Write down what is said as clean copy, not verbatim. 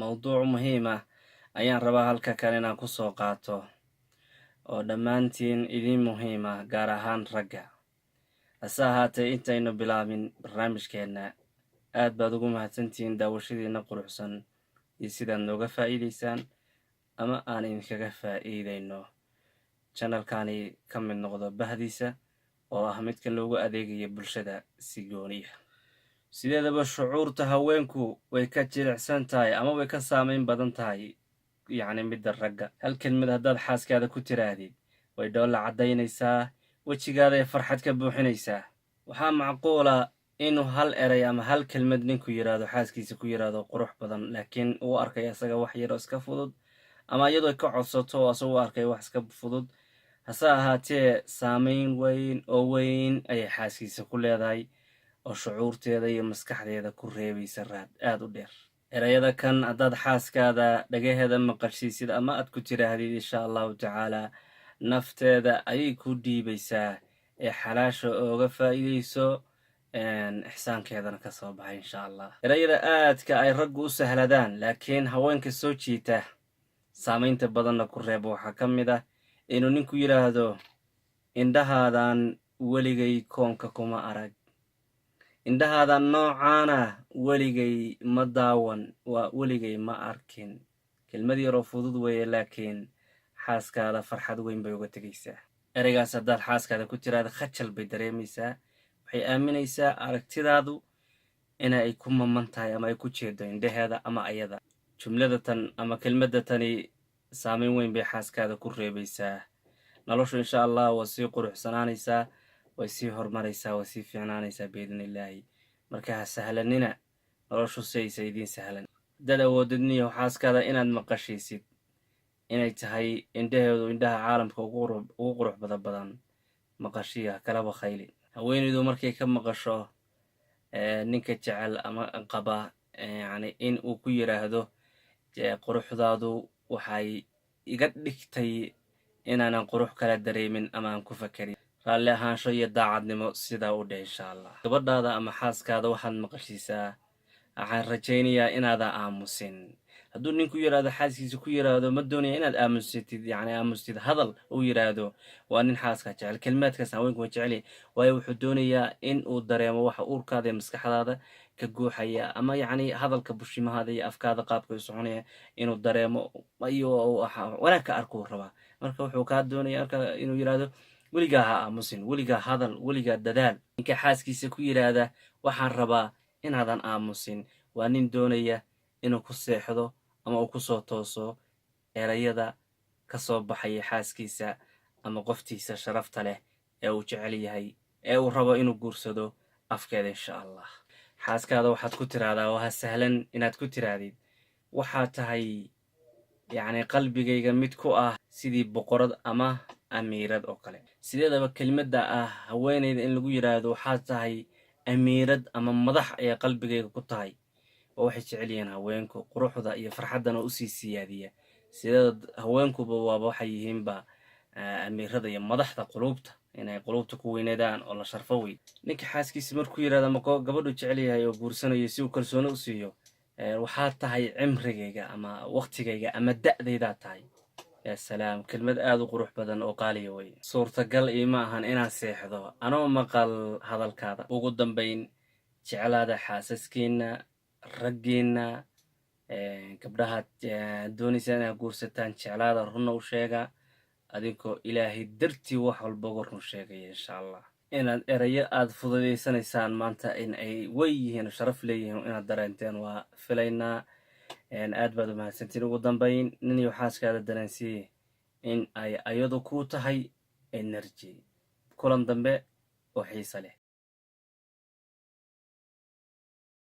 Mowduuc muhiim ah ayaan rabaa halka kan inaan kusoo qaato oo dhammaantiin idiin muhiim ah, gaar ahaan ragga. Hase ahaatee, intaynu bilaabin barnaamijkeenna, aad baad ugu mahadsantihiin daawashadiina quruxsan iyo sidaad nooga faa'iidaysaan ama aan idinkaga faa'iidayno. Channelkani ka mid noqdo bahdiisa oo ah midka loogu adeegaya bulshada si gooniya. Sideedaba shucuurta haweenku way ka jilicsan tahay ama way ka saameyn badan tahay, yacni, midda ragga. Hal kelmad haddaad xaaskaada ku tiraahdid, way dhoolla caddaynaysaa, wejigaaday farxad ka buuxinaysaa. Waxaa macquula inuu hal eray ama hal kelmad ninku yidhaahdo, xaaskiisa ku yidhaahdo, qurux badan, laakiin uu arkay asaga wax yaroo iska fudud, ama iyadoo ka codsato oo asaga u arkay wax iska fudud. Hase ahaatee, saameyn weyn oo weyn ayay xaaskiisa ku leedahay oo shucuurteeda iyo maskaxdeeda ku reebaysa raad aad u dheer. Erayada kan haddaad xaaskaada dhagaheeda maqashiisid ama aad ku tiraahdid, insha Allahu tacaala nafteeda ayay ku dhiibaysaa ee xalaasha ooga faa'iidayso, ixsaankeedana ka soo baxay, insha Allah. Erayada aadka ay raggu u sahladaan laakiin haweenka soo jiita, saamaynta badanna ku reebo, waxaa ka mid ah inuu ninku yidhaahdo: "Indhahaadan weligay koonka kuma arag, indhahaadan noocaana weligay ma daawan, waa weligay ma arkin." Kelmad yaroo fudud weeye, laakiin xaaskaada farxad weyn bay uga tegaysaa. Ereygaas haddaad xaaskaada ku tiraahda, khajal bay dareemaysaa. Waxay aaminaysaa aragtidaadu ina ay ku maman tahay ama ay ku jeedo indhaheeda ama ayada. Jumlada tan ama kelmadda tani saameyn weyn bay xaaskaada ku reebaysaa. Noloshu, insha Allah, waa sii quruxsanaanaysaa, way sii horumaraysaa, way sii fiicnaanaysaa biidni Illaahi. Marka ha sahlanina noloshu si aysa idiin sahlan. Haddaad awoodid, niyo, xaaskaada inaad maqashiisid inay tahay indhaheedu indhaha caalamka ugu qurux badan, maqashiya, kalaba khayli. Haweeneydu markay ka maqasho ninka jecel ama qaba, yacni, in uu ku yidhaahdo: "Quruxdaadu waxay iga dhigtay inaanan qurux kala dareemin ama aan ku fakerin," raalli ahaansho iyo daacadnimo sidaa u dheh, insha Allah. Gabadhaada ama xaaskaada waxaad maqashiisaa: "Waxaan rajaynayaa inaadan aamusin." Hadduu ninku yidhaahdo, xaaskiisa ku yidhaahdo, "Ma doonaya inaad aamusatid," yacni aamustid hadal uu yidhaahdo, waa nin xaaska jecel. Kelmaadkaas haweenku waa jecel, waayo wuxuu doonayaa in uu dareemo waxa uurkaada iyo maskaxdaada ka guuxaya, ama yacni hadalka bushimahaada iyo afkaada qaabka u soconaya inuu dareemo iyo wanaag ka arkuu rabaa. Marka wuxuu kaa doonaya marka inuu yidhaahdo: "Weligaa ha aamusin, weligaa hadal, weligaa dadaal." Ninka xaaskiisa ku yidhaahda: "Waxaan rabaa inaadan aamusin," waa nin doonaya inuu ku seexdo ama uu kusoo tooso erayada ka soo baxaya xaaskiisa ama qoftiisa sharafta leh ee uu jecel yahay ee uu rabo inuu guursado afkeeda, insha Allah. Xaaskaada waxaad ku tiraahdaa, oo ha sahlan inaad ku tiraahdid: "Waxaad tahay, yacni, qalbigayga mid ku ah sidii boqorad ama amiirad oo kale." Sideedaba kelimadda ah haweeneyda in lagu yidhaahdo: "Waxaad tahay amiirad ama madax ayaa qalbigayga ku tahay," oo waxay jecel yihiin haweenku, quruxda iyo farxaddana usii siyaadiya. Sideeda haweenkuba waaba waxay yihiinba amiirada iyo madaxda quluubta, inay quluubta ku weynaadaan oo la sharfo wey. Ninka xaaskiisa markuu yidhahdo ama gabadhu jecel yahay oo guursanayo, si uu kalsooni u siiyo: "Waxaad tahay cimrigayga ama waqtigayga ama da'daydaa tahay." Yaa salaam, kelmad aad u qurux badan oo qaaliya wey. Suurtagal iima ahan inaan seexdo anoo maqal hadalkaada. Ugu dambayn, jeclaada xaasaskiina, raggiina, gabdhaha doonaysa inaad guursataan, jeclaada, runna u sheega, adinkoo Ilaahay dartii wax walba uga run sheegaya, insha Allah. Inaad erayo aad fududaysanaysaan maanta in ay wey yihiin oo sharaf leeyihiin inaad dareenteen waa filaynaa. Aad baad umahadsantiin. Ugu dambayn, nin iyo xaaskaada dareensiiye in ay ayadu ku tahay energy. Kulan dambe oo xiise leh.